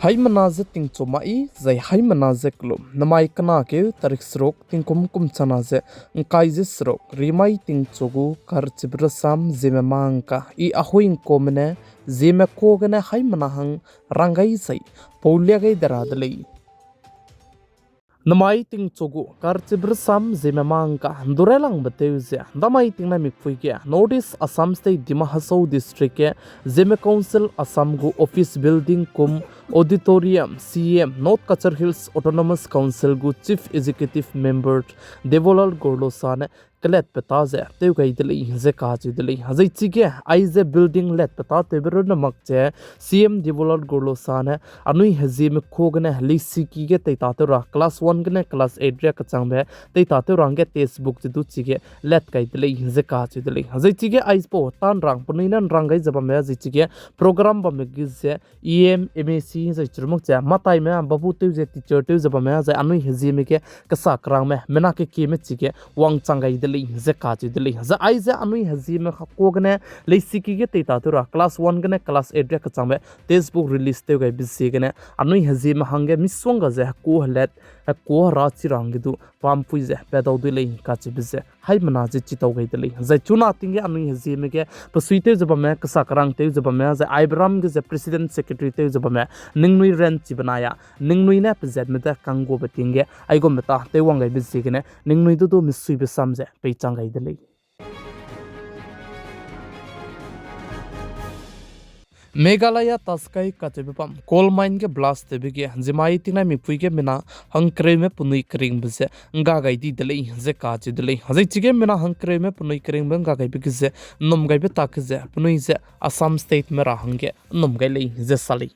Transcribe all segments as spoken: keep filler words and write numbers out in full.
Haimena ze tingchu mai, zai haimena ze kelum. Namai kena keu tarik seruk, tingkum kum chana ze, ngkai ze seruk, rimai tingchu gu karchibe rasam Zeme mangka, i ahui ngkume ne, Zeme ka gene haimena hang rang gai zai, paulia gai de ra de lei. Namai tingchu gu karchibe rasam Zeme mangka, ndurelangbe tew ze, damai tingnai mikpui ge, North East Assam State Dima Hasao District ge, Zeme Council Assam gu office building cum auditorium, C E M, North Cachar Hills Autonomous Council gu Chief Executive Member Debolal Gorlosa ne kelatbe ta ze tew gai de lei ze kacheu de lei. Zai chige aize building latbe ta tewbe runne mak ze, C E M Debolal Gorlosa ne anui Hezieme ka gene leisiki ge teitatew ra class one gene class eight ria kechangbe teitatew ra hangge textbook ze du chige lat gai de lei ze kacheu de lei. Zai chige aipau tanrang penui ne nrang gai ze bamme zai chige program bamme ge ze E M, M A C zai chirmak ze mataime babu tew ze teacher tew ze bamme zai anui Hezieme ge kesa kerangme mena kekieme chige wangchang gai de lei ze kacheu de lei. Zai aize anui Hezieme ka gene leisiki ge teitatew ra class one gene class eight ria kechangbe textbook release tew gaibe ziegene anui Hezieme hangge misongga ze hekua helat, hekua hera chi ra hangge du pampui ze padau dui lei kacheube ze haimena ze chitau gai de lei. Zai chuna ting ge anui Hezieme ge pesuitew ze bamme, kesa kerang tew ze bamme, zai aibe ram ge ze president secretary tew ze bamme, ningnui ranchi benai a, ningnui ne pezatme de kangguabe ting ge aigumbe ta tew wang gaibe ziegene ningnui du du mesuibe sam ze peichang gai de lei. Meghalaya Taskai kacheube bam coal mine ge blast tewbe ge zimai tingnai mipui ge mina hangkereume penui keringbe ze ngga gai di de lei ze kacheu de lei. Zai chige mina hangkereume penui keringbe ngga gaibe ge ze nnum gaibe tak ge ze penui ze Assam State me ra hangge nnum gai lei ze sa lei.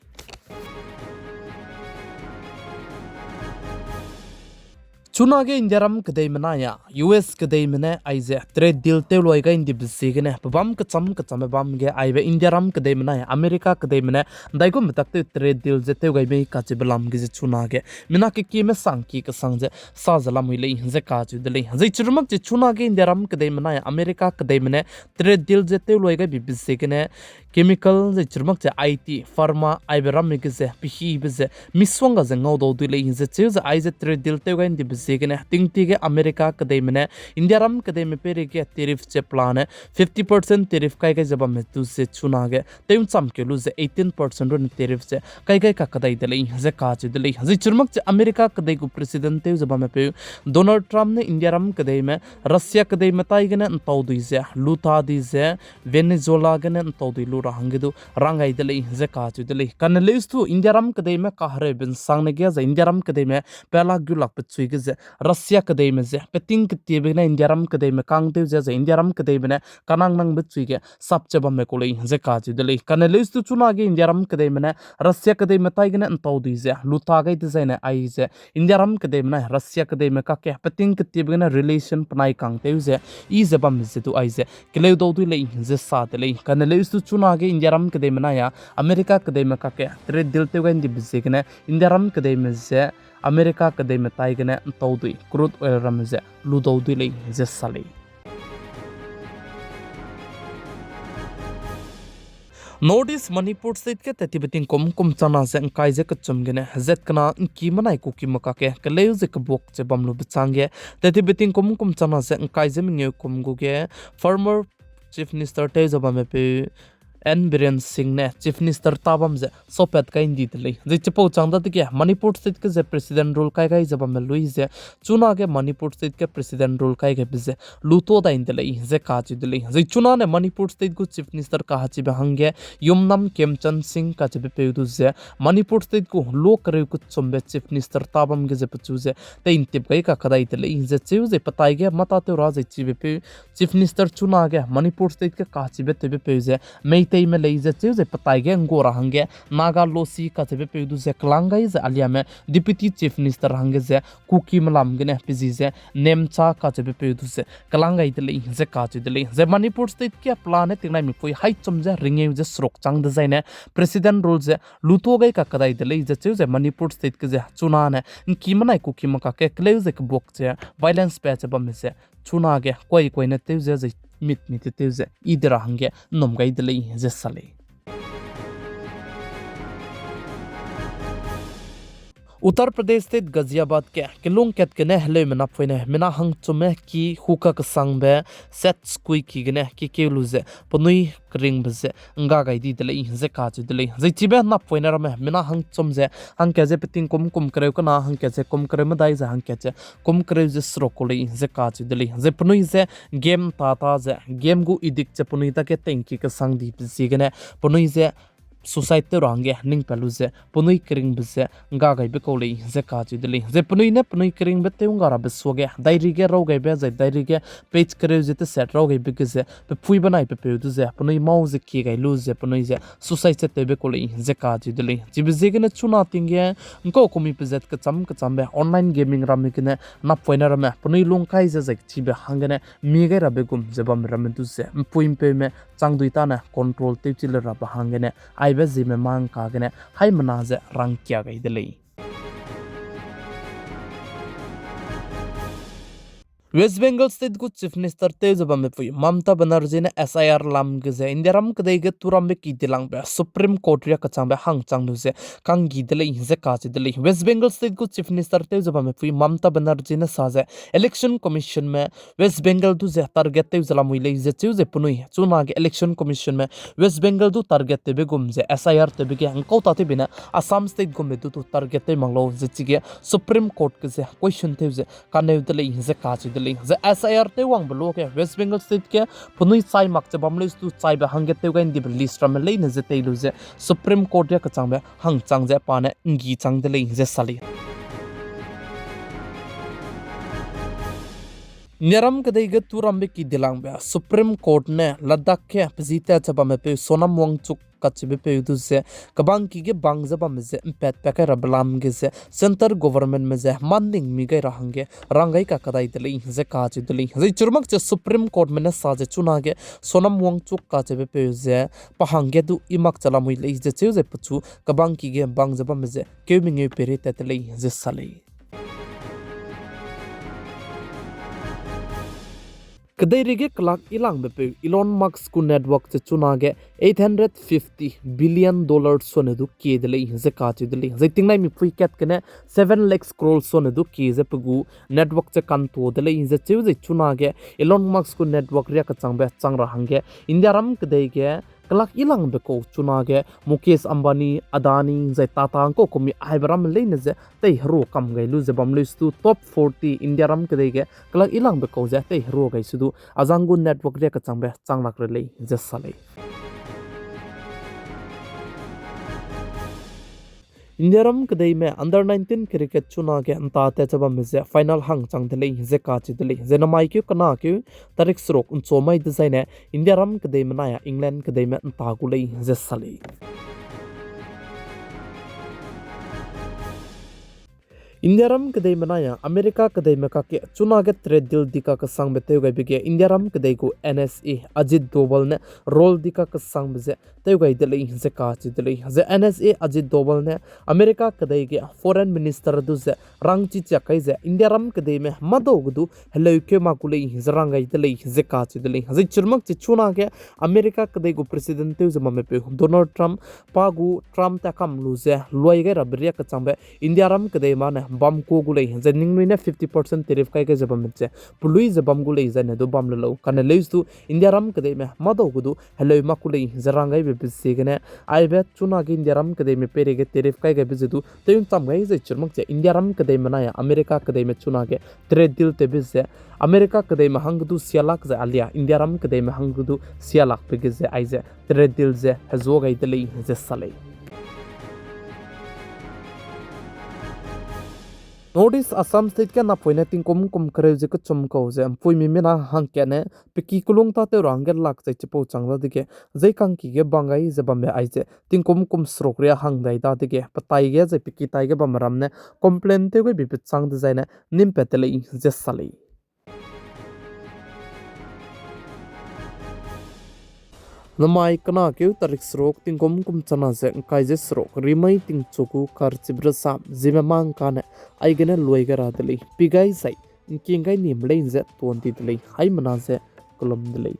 Chunage Indiaram kedeime nai a, U S kedeime ne aize trade deal tewlui gai ndibe ziegene pebam kecham kechamme bam ge aibe Indiaram kedeime nai America kedeime ne ndaigum metak tew trade deal ze tew gai mei kacheube lam ge ze chunage mina kekieme sangki kesang ze sa ze lamui lei ze kacheu de lei. Zai chirumak ze chunage Indiaram kedeime nai America kedeime ne trade deal ze tewlui gai bibe ziegene chemical zai chirumak ze I T, pharma, aibe ramme ge ze, pehibe ze, misongga ze ngaudau dui lei ze cheu ze aize trade deal tew gai ndibe ziegene tingtie ge America kedeime ne Indiaram kedeime peireige tariff ze pelane fifty percent tariff kai gai ze bamme du ze chunage tew'ncham keu lu ze eighteen percent runne tariff ze kai gai kakedai de lei ze kacheu de lei. Zai chirumak ze America kedei gu president tew ze bamme peu Donald Trump ne Indiaram kedeime Russia kedeime tai gene ntau dui ze lu ta di ze Venezuela gene ntau dui lu ra hangge du rang gai de lei ze kacheu de lei. Kane leus tu Indiaram kedeime kahereube nsangne ge zai Indiaram kedeime pela gulak pechui ge ze Russia kedeime ze peting ketiebe gene Indiaram kedeime kang tew ze zai Indiaram kedeime ne kanang nangbe chui ge sap ze bamme ku lei ze kacheu de lei. Kane leus tu chunage Indiaram kedeime ne Russia kedeime tai gene ntau dui ze lu ta gai dezaine aize Indiaram kedeime nai Russia kedeime kakge peting ketiebe gene relation penai kang tew ze i ze bamme ze du aize keleudau dui lei ze sa de lei. Kane leus tu chunage Indiaram kedeime nai a America kedeime kakge trade deal tew gai ndibe ziegene Indiaram kedeime ze America kedeime tai gene ntau dui crude oil ramme ze ludau dui lei ze sa lei. North East Manipur State ge tetibe tingkum kum chana ze ngkai ze kechum gene zat kena ngki menai Kuki me kakge keleu ze kebuak ze bam lube chang ge tetibe tingkum kum chana ze ngkai ze mengeu kum gu ge former Chief Minister tew ze bamme peu N Biren Singh ne Chief Minister ta bam ze saupat kai ndi de lei. Zai chipau chang dadege Manipur State ge ze President rule kai gai ze bamme lui ze chunage Manipur State ge President rule kai gaibe ze luto dai nde lei ze kacheu de lei. Zai chuna ne Manipur State gu Chief Minister kahachibe hangge Yumnam Khemchand Singh kacheube peu du ze Manipur State gu lu kereu kechumbe Chief Minister ta bam ge ze pechu ze tei ntip gai kakedai de lei ze cheu ze petai ge mata tew ra zai chibe peu Chief Minister chunage Manipur State ge kachibe tewbe peu ze Meiteime lei ze cheu ze petai ge nggu ra hangge Naga Losi kacheube peu du ze kelang gai ze aliame Deputy Chief Minister hangge ze Kukime lam gene pe zi ze Nemcha kacheube peu du ze kelang gai de lei ze kacheu de lei. Zai Manipur State ge pelane tingnai mipui haichum ze ringeu ze seruk chang dezaine President rule ze luto gai kakedai de lei ze cheu ze Manipur State ge ze chuna ne ngki menai Kukime kakge keleu ze kebuak ze violence pa ze bamme ze chunage kuai kuai ne tew ze zai mit mit tew ze i de ra hangge nnum gai de lei ze sa lei. Uttar Pradesh State Ghaziabad ge kilung kat gene heleume napoine mina hangchumme ki huka kesangbe set skui ki gene kikeu lu ze penui keringbe ze ngga gai di de lei ze kacheu de lei. Zai chibe napoine ramme mina hangchum ze hangkat ze peting kum kum kereu kena, hangkat ze kum kereu medai, zai hangkat ze kum kereu ze seruk ku lei ze kacheu de lei. Zai penui ze game ta ta ze, game gu addict ze penui dage tengki kesang dibe ziegene penui ze suicide tew ra hangge ning pat lu ze penui keringbe ze ngga gaibe kau lei ze kacheu de lei. Zai penui ne penui keringbe tew ngga rabe suage diary ge raw gaibe, zai diary ge page kereu ze teset raw gaibe ge ze pe pui benai pe peu du ze penui mau ze kie gai lu ze penui ze suicide ze tewbe kau lei ze kacheu de lei. Chibe ziegene chuna ting ge ngkau kumi pezat kecham kechambe online gaming ramme gene napoine ramme penui lungkai ze zai chibe hanggene mi gai rabe gum ze bamme ramme du ze mpui mpeume changdui tane control tewchi le rabe hanggene aibe ziemme mangka gene haimena ze rangkia gai de lei. West Bengal State gu Chief Minister tew ze bamme pui Mamata Banerjee ne S I R lam ge ze Indiaram kedei ge turambe ki dilangbe Supreme Court riak kechangbe hangchang lu ze kanggi de lei ze kacheu de lei. West Bengal State gu Chief Minister tew ze bamme pui Mamata Banerjee ne sa ze Election Commissionme West Bengal du ze target tew ze lamui lei ze cheu ze penui chunage Election Commissionme West Bengal du target tewbe gum ze S I R tewbe ge ngkau tatewbe ne Assam State gumme du du target tew mak lau ze chige Supreme Court ge ze question tew ze kaneu de lei ze kacheu de lei. Zai S I R tew wangbe luage West Bengal State ge penui chai mak ze bam lei stu chaibe hangge tew gai ndibe list ramme leine ze tei lu ze Supreme Court riak kechangbe hangchang ze pa ne nggi chang de lei ze sa lei. Indiaram kedei ge turambe ki dilangbe Supreme Court ne Ladakh ge pezi tat ze bamme peu Sonam Wangchuk kacheube peu du ze kebangki ge bang ze bamme ze mpat pa kai rabe lam ge ze Centre Governmentme ze maning mi gai ra hangge rang gai kakadai de lei ze kacheu de lei. Zai chirumak ze Supreme Courtme ne sa ze chunage Sonam Wangchuk kacheube peu ze pa hangge du i mak ze lamui lei ze cheu ze pechu kebangki ge bang ze bamme ze keu mengeu peirei tat de lei ze sa lei. Kedeirei ge kelak ilangbe peu Elon Musk gu network ze chunage eight hundred fifty billion dollar sone du kie de lei ze kacheu de lei. Zai tingnai mipui kat gene seven lakhs crore sone du kie ze pe gu network ze kantua de lei ze cheu ze chunage Elon Musk gu network riak kechangbe chang ra hangge Indiaram kedei ge kelak ilangbe kau chunage Mukesh Ambani, Adani, zai Tata ngkau kumi aibe ramme leine ze teiherua kam gai lu ze bam lei stu top forty Indiaram kedei ge kelak ilangbe kau ze teiherua gai su du azang gu network riak kechangbe chang lak re lei ze sa lei. Indiaram kedeime under nineteen cricket chunage nta tat ze bamme ze final hangchang de lei ze kacheu de lei. Ze namai keu kena keu tarik seruk nchua mai dezaine Indiaram kedeime nai a England kedeime nta gu lei ze sa lei. Indiaram kedeime nai a America kedeime kakge chunage trade deal dika kesangbe tew gaibe ge Indiaram kedei gu N S A Ajit Doval ne role dika kesangbe ze tew gai de lei ze kacheu de lei. Ze N S A Ajit Doval ne America kedei ge foreign minister du ze rangchi chiak kai ze Indiaram kedeime madau ge du heleu keu mak gu lei ze rang gai de lei ze kacheu de lei. Zai chirumak ze chunage America kedei gu president tew ze bamme peu Donald Trump pa gu Trump ta kam lu ze luai gai rabe riak kechangbe Indiaram kedeime ne bam ku gu lei. Zai ningnui ne fifty percent tariff kai gai ze bamme ze pelui ze bam gu lei zaine du bam le lau kane lei stu Indiaram kedeime madau ge du heleu mak ku lei ze rang gaibe be ziegene aibe chunage Indiaram kedeime peireige tariff kai gaibe ze du tew ncham gai zai chirumak ze Indiaram kedeime nai a America kedeime chunage trade deal tewbe ze America kedeime hangge du sia lak zai alia Indiaram kedeime hangge du sia lakbe ge ze aize trade deal ze hezua gai de lei ze sa lei. North East Assam State ge napoine tingkum kum kereu ze kechum kau ze mpuimi mina hangkatne peki kelung tâtew ra hangge lak zai chipau chang dadege, zai kangki ge bang gai ze bambe aize tingkum kum seruk ria hang dai dadege, petai ge zai peki tai ge bamme ram ne complain tew gaibe pechâng dezaine nimpat de lei ze sa lei. Namai kena keu tarik seruk tingkum kum chana ze ngkai ze seruk rimai tingchu gu karchibe rasam ziemme mangkane aigene luai gai ra de lei, pi gai zai ngking gai nim lei ze tuan di de lei, haimena ze kelum de lei.